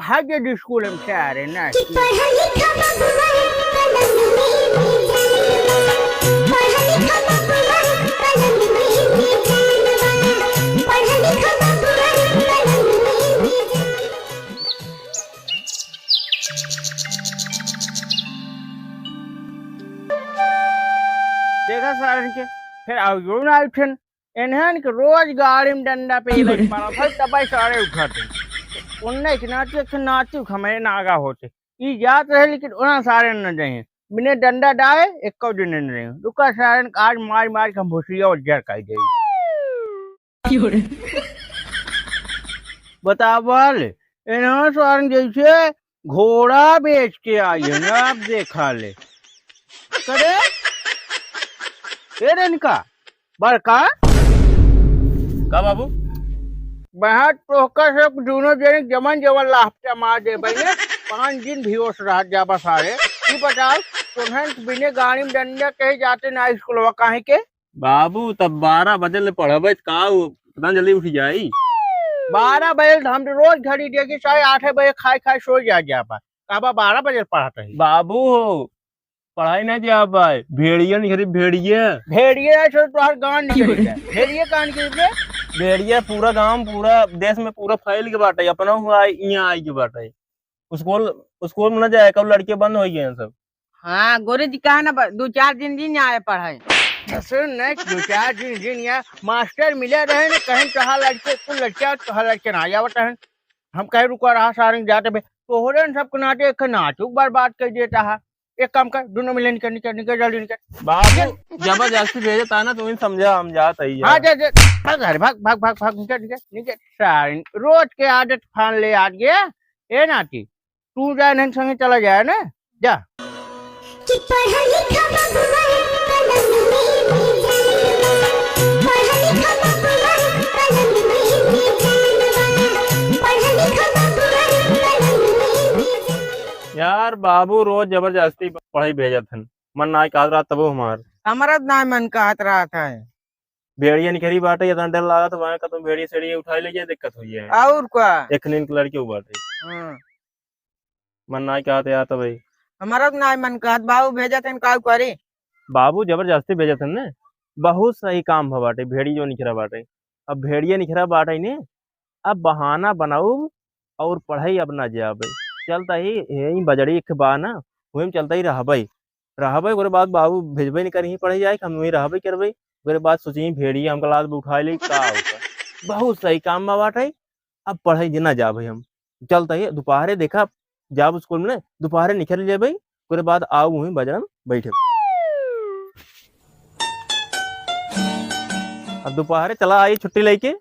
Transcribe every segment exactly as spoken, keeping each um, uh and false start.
भाग गए स्कूल में से, अरे ना। कि पढ़ा लिखा बबुआ है पलंग में भी जान बा। पढ़ा लिखा बबुआ है पलंग में भी जान बा। पढ़ा लिखा बबुआ है पलंग में भी जान बा। देखा सारन के, फिर आउर ना उठन। इन्हन के रोज गाड़ी में डंडा पे लग पड़ा था, तब ही सारे उठत हैं। उन्ने के नाती, एक नाती हमारे नागा होते। ई जात रहे, लेकिन उन्हें सारे न जाए। बिने डंडा डाए, एको दिन न रहे। रुका सारन, आज मार मार के हम भुसिया उज्जर कर दे। बतावल, इन्हें सारन जैसे घोड़ा बेच के आई है ना, आप देखा ले। करे? ए रेणुका, बड़का? का बाबू? बहत तोहका से दोनों जने जमन जवन लाफ्टा मार दे बने, पाँच दिन भी ओस रह जा बस आए। ई बताओ, तोहन बिने गाड़ी में डंडा कहे जाते ना स्कूलवा काहे के? बाबू, तब बारह बजे ले पढ़बे त का हो, इतना जल्दी उठ जाई? बारह बजे ले हम रोज घड़ी देखी, साढ़े आठ बजे खाए खाए सो जा, जा बा। का बा, बारह बजे पढ़त रही? बाबू हो, पढ़ाई ना जा पाए, भेड़िया निकली, भेड़िया। भेड़िया है, छोड़, तोहर गांड निकल जाए। भेड़िया कहाँ निकल गए? भेड़िया पूरा गांव, पूरा देश में पूरा फैल के बाटे, अपना हुआ यहाँ आई के बाटे। स्कूल, स्कूल में ना जाए, कब लड़के बंद हो गए हैं सब। हाँ, गोरे जी कहा ना, ब-, दो चार दिन, दिन आए पढ़ाई। सुन न, दो चार दिन, दिन या मास्टर मिले रहे न, कहें तोहार लड़के, कुल लड़के, तोहार लड़के ना आवत रहन। हम कहे रुका रहा सारंग जाते बे, तोहरे न सबके नाते एक नाचुक बर्बाद कर देता है। एक काम कर, दोनों मिले निकल, निकल, निकल, जल्दी निकल। बाबू, जबरदस्ती भेजे ता ना, तुम समझा, हम जात हई हाँ, यार। जा, जा, भाग, अरे भाग, भाग, भाग, भाग, निकल, निकल, निकल। सारंग, रोज के आदत फान ले आज ये, ए नाती, तू जा, इन्हन संगे चला जाए ना, जा। कि पढ़ा लिखा बबुआ पलंग में भी जान बा। पढ़ा लिखा बबुआ पलंग में भी जान बा। पढ़ा लिखा बबुआ पलंग में भी जान बा। यार, बाबू रोज जबरदस्ती पढ़ाई भेजत हन, मन ना कहत रहत तबो हमार। हमारा ना मन कहत रहत है। भेड़िया निकरी बाटे, इतना डर लागत बा, कतौ भेड़िया सेड़िया उठाई ले जाए, दिक्कत हो जाए। और का? एक नींद के लड़के बाटे। हाँ। मन नाई कहत यार तबे। हमारा तो नाई मन कहत, बाबू भेजत हन, का करी? बाबू जबरदस्ती भेजत हन ने, बहुत सही काम भ बाटे, भेड़िया जो निकरा बाटे। अब भेड़िया निकरा बाटे ने, अब बहाना बनाउब और पढ़ाई अब ना जाबे। चलता ही, यही बजड़ी एक बा ना, वही में चलता ही रहबे। रहबे, ओकरे बाद बाबू भेजबे नहीं करी पढ़े जाए, हम वहीं रहबे करबे। ओकरे बाद सोची भेड़िया हमका लात उठा ले, का होता? बहुत सही काम बा बाटे, अब पढ़े जे ना जाबे हम। चलता ही दोपहरे देखा, जाब स्कूल में, दोपहरे निकल लेबे, ओकरे बाद आऊ वहीं बजड़ा में बैठे। अब दोपहरे चला आई छुट्टी लेके,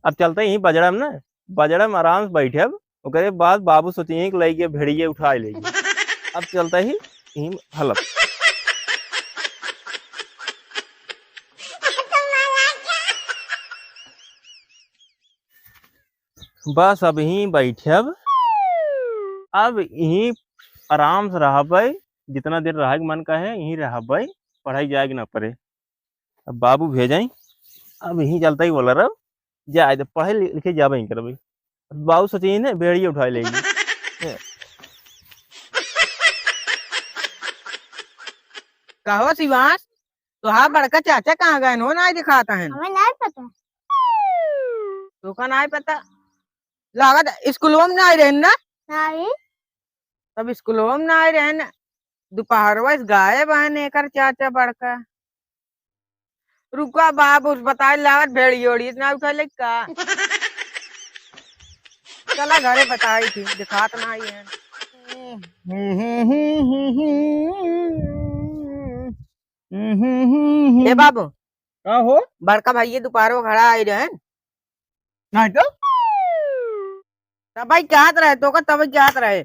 अब चलता ही बजड़ा में ना, बजड़ा में आराम से बैठे। अब ओकरे बाद बाबू सोचिए कि लइके भेड़िए उठाए लेइके। अब चलता ही इही हलत। बस अब यहीं बैठब, अब यहीं आराम से रहबै, जितना देर रहै के मन कहे यहीं रहबै, पढ़ाई जाए के ना पड़े। अब बाबू भेजाई, अब यहीं चलता ही बोला रहो, जाए दे, पढ़े लि-, लिखे जाबे ही करबे। बाबू सोचिए ने भेड़िया उठाए लेगी। कहो शिवांश, तोहार बड़का चाचा कहाँ गए हो, नाहीं दिखाता है? हमें नाहीं पता। तोका नाहीं पता? लागत स्कूलों में नाहीं रहेन ना? नाहीं। तब स्कूलों में नाहीं रहेन, दुपहरवा से गायब हैं एकर चाचा बड़का। रुका बाबू, बताए लागत भेड़िया ओड़िया ना उठा ले का? चला घरे बताई थी, दिखात नाहीं है। ए बाबू, का हो? बड़का भैया दुपहरवा घरा आई रहेन। नाहीं तो? तबही कहत रहे, तोका तबही कहत रहे,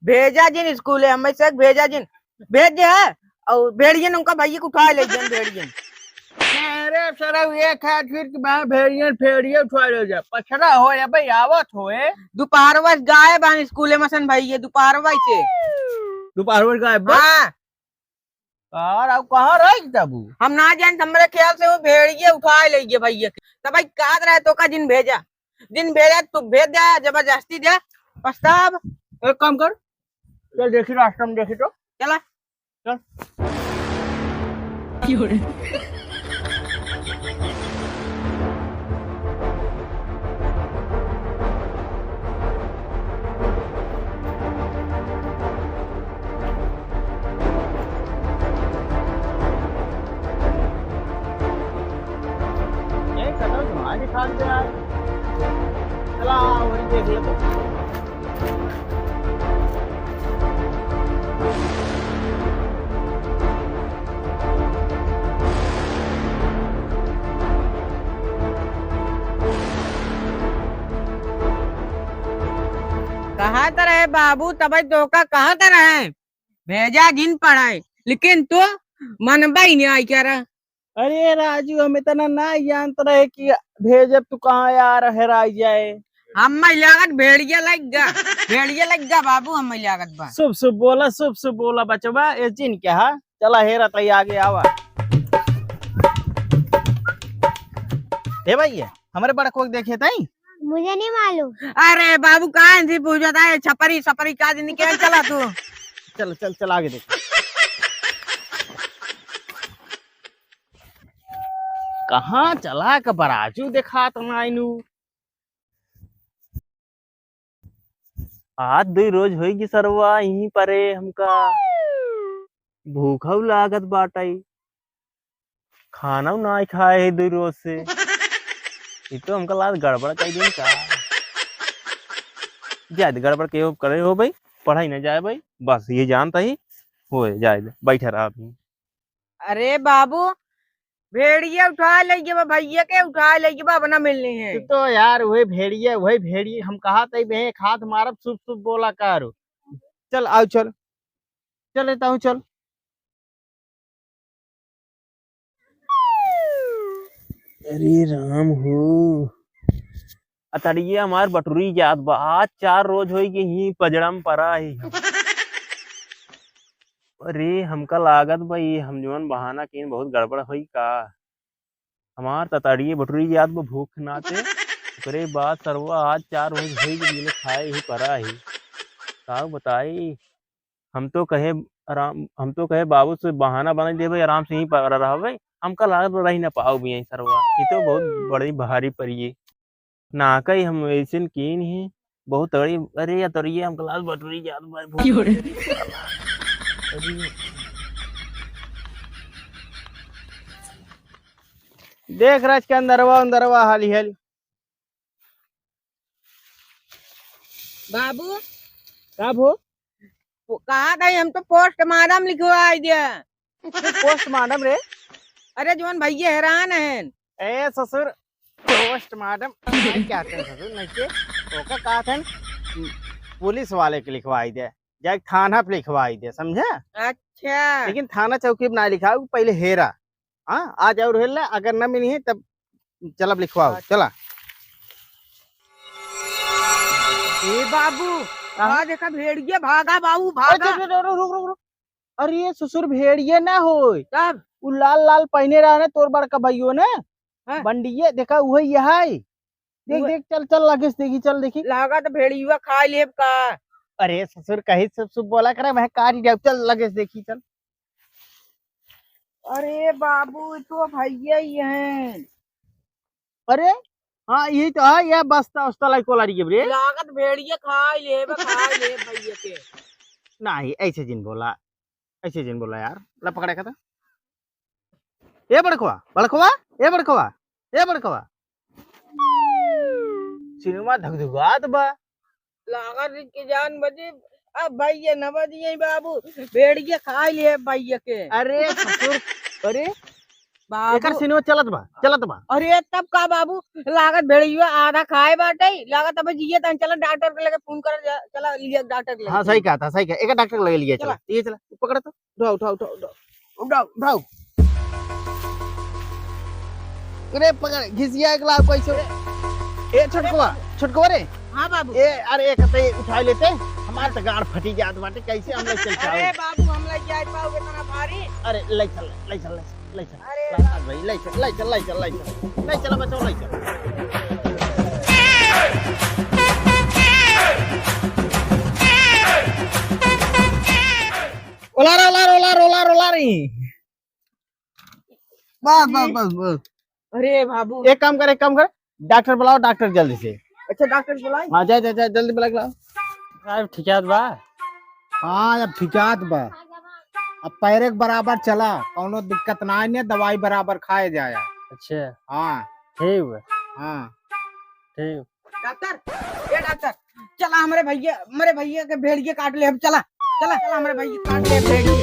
भेजा जिन स्कूले, हमें से भेजा जिन, भेज दे है, और भेड़ियन उनका भैया के उठा ले जिन भेड़ियन। अरे सरऊ, एक हाथ फिर के बा, भेड़ियन, भेड़िया उठा ले जा, पछड़ा हो या भाई, आवत हो ए। दुपहरवा से गायब हन स्कूले में सन भैया, दुपहरवा से। दुपहरवा से गायब बा? हाँ। यार, अब कहाँ रह गई तब उ? हम ना जान, हमरे ख्याल से वो भेड़िए उठाए ले गए भैया के। तब भाई कहत रहे तोका जिन भेजा, जिन भेजा तू भेज दे, जबरदस्ती दे, पछताब। एक काम कर, चल देखी रास्ता में देखी तो। चला। चल। ए, कतौ घुमा दिखा दे यार। चला, वही देख ले तो। कहत रहे बाबू, तबे तोका कहत रहे, भेजा जिन पढ़ाई, लेकिन तू मनबा ही नहीं आई क्या रहा? अरे राजू, हम इतना ना जानत रहे कि भेजब तू कहाँ यार हेराई जाए। हम्मे लागत भेड़िया लग गा, भेड़िया लग गा बाबू, हम्मे लागत बा। शुभ शुभ बोला, शुभ शुभ बोला बचवा, ए जिन के हा, चला हेरा तई आगे आवा। हे भैया, हमरे बड़को के देखे तई? मुझे नहीं मालूम। अरे बाबू, काहे नहीं पूछत है, छपरी सपरी का दिन के चला तू। चल, चल, चल, आगे देख। कहाँ चला के बराजू देखात नाइनु? आज दुई रोज होई गई सरवा यहीं परे हमका भूखौ लागत बाटई, खानौ नाई खाए है दुई रोज से। ई तो हमका लाग गड़बड़ कई दिन का। जाए दे, गड़बड़ के हो करे हो भाई, पढ़ाई ना जाए भाई, बस ये जानता ही होए, जाए दे, बैठा रहा अभी। अरे बाबू, भेड़िया उठा ले गए बा, भैया के उठा ले गए बा, अपना मिलनी है। तू तो यार वही भेड़िया, वही भेड़िया, हम कहा तई बे एक हाथ मारब, शुभ शुभ बोला करो। चल, आओ, चल, चल, रहता हूँ, चल। अरे राम हो, अतड़िया हमार बटुरी जात बा। आज चार रोज होई कि ही पजड़ा में परा ही हम। अरे, हमका लागत बा, ई हम जवन बहाना कीन, बहुत गड़बड़ होई का? हमार ततड़िए बटुरी जात बा भूख नाते। ओकरे बाद सरवा आज चार रोज होई कि बिना खाए ही परा ही। का बताई, हम तो कहे आराम, हम तो कहे बाबू से बहाना बना देबे, आराम से ही परा रहबे। हमका लागत बा रही ना पाओ भी यहीं सरवा। ई तो बहुत बड़ी भारी पड़िए। ना कही हम ऐसे कीन ही, बहुत तगड़ी। अरे या तोरिये हम क्लास बटुरी जात बा, भूख की हो रे? लगे। अरे। देख राज के अंदरवा, अंदरवा हाली हाली। बाबू। का भो? वो कहा था, हम तो पोस्टमार्टम लिखवाई दिया। पोस्टमार्टम रे? अरे, जौन भैया हैरान हैं। ए ससुर, पोस्टमार्टम क्या कहते हैं ससुर? नहीं के, ओका कहा था, पुलिस वाले के लिखवाई दे, जाए थाना पे लिखवाई दे, समझा? अच्छा। लेकिन थाना चौकी पे ना लिखाओ, पहले हेरा। हाँ, आज और हेर ले, अगर न मिली है तब चलब लिखवाओ, हाँ। चला। ए बाबू, हाँ? हाँ, देखा भेड़िया भागा बाबू, अरे, भागा। चुप, चुप, रुक, रुक, रुक, रुक। अरे, ये ससुर भेड़िया ना होय। तब? उ लाल लाल पहिने रहा ना तोर बड़का भइयो ना, हाँ। बंडिये, देखा उहे यह है। देख, उहे। देख, चल, चल, लगे से देखी, चल देखी। लागत भेड़िया खा लेब का? अरे ससुर, कहीं शुभ शुभ बोला करे, मैं काट जाऊ, चल लगे से देखी, चल। अरे बाबू, ये तो भइया ही हैं। अरे, हाँ, यही तो है, ये बस्ता उस्ता लाई कोला रही है रे। लागत भेड़िया खाई ले, बे, खाई ले भइया के। नहीं, ऐसे जिन बोला, ऐसे जिन बोला यार। ला पकड़े का था। ए बड़कवा, बड़कवा, ए बड़कवा, ए बड़कवा। सिनेमा धगधगात बा। लागत के जान बजी, अब भइया न बजिए बाबू, भेड़िया खा लिए भइया के। अरे ससुर, अरे बाबू। एकर सिनेमा चलत बा, चलत बा। अरे तब का बाबू, लागत भेड़िया आधा खाए बाटे, लागत अब जिए तन, चला डॉक्टर के लगे फोन कर, चला लिया डॉक्टर के लगे। हाँ, सही कहा था, सही कहा। एकर डॉक्टर के लगे लिया चला। चला। ये चला, पकड़ तो। उठाओ, उठाओ, उठाओ, उठाओ। उठाओ, उठाओ। अरे पकड़, घिसिया एक लाख कैसे? ए छोटकवा, छोटकवा रे। हाँ बाबू। ए, अरे एक ते उठा लेते, हमार त गाड़ फटी जात बाटे, कैसे हम लोग चल पाओ? अरे बाबू, हम लोग जाए पाओगे इतना भारी? अरे ले चल, ले चल, ले चल, ले चल। अरे ला, ला भाई, ले चल, ले चल, ले चल, ले चल। ले चल बच्चों, ले चल। ओला रे, ओला रे, ओला रे, ओला रे, ओला रे। बस, बस, बस, बस। अरे बाबू। एक काम कर, एक काम कर, डॉक्टर बुलाओ, डॉक्टर जल्दी से। अच्छा, डॉक्टर बुलाए? हाँ, जा, जा, जा, जल्दी बुला के लाओ। साहब, ठिकात बा? हाँ, अब ठिकात बा। अब पैरे के बराबर चला, कौनो दिक्कत ना आए, दवाई बराबर खाए जाया। अच्छा। हाँ। ठीक बा। हाँ। ठीक। डॉक्टर, ए डॉक्टर, चला हमरे भइया, हमरे भइया के भेड़िया काट ले, हम चला, चला, चला हमरे भइया काट ले भेड़िया।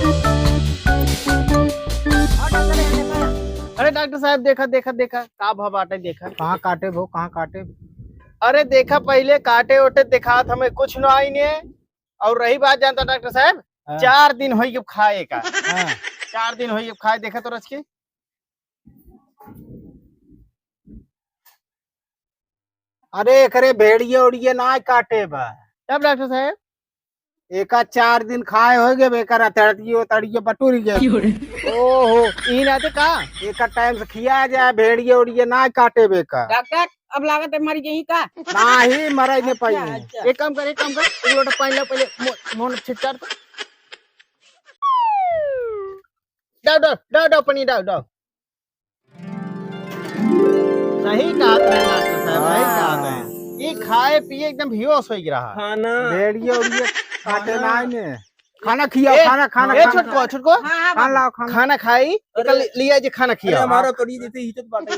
और डॉक्टर, यहाँ देखा। अरे डॉक्टर साहब, देखा, देखा, देखा, का भा बाटे, देखा। कहाँ काटे भो, कहाँ काटे? अरे देखा, पहिले काटे ओटे देखात हमें कुछ ना आई ने। और रही बात, जानता डॉक्टर साहब, हाँ। चार दिन होई गए खाए का। हाँ। चार दिन होई गए खाए, देखा तो रच के। अरे एकरे भेड़िए उड़िए ना काटे बा। तब डॉक्टर साहब? एका चार दिन खाए हो गए, एकर अतड़िए उतड़िए बटुर गए। क्यों रे? ओहो, ई ना तो का? एका टाइम से खिया जाए, भेड़िए उड़िए ना काटे बे का। डॉक्टर, अब लागत है मर गई का? नाही, मरे नहीं अच्छा, पाई। अच्छा। एक काम कर, एक काम कर, एक लोटा पानी ला पहले, मो-, मोहन छिटकार तो। डाव, डाव, डाव, डाव, पानी डाव, डाव। सही कहत रहे डॉक्टर साहब, सही कहत रहे। हाँ। ई खाए पिए एकदम बेहोश होई रहा। खाना। भेड़िए उड़िए काटे ना आने। खाना खियाओ, ए, खाना, खाना, ए, खाना। छोटको, छोटको। हाँ, हाँ, खाना बाबू। लाओ, खाना। खाना खाई, अरे, एकर लि-, लिया जे खाना अरे, खियाओ। हमारा तो नहीं देते, इज्जत बाटे।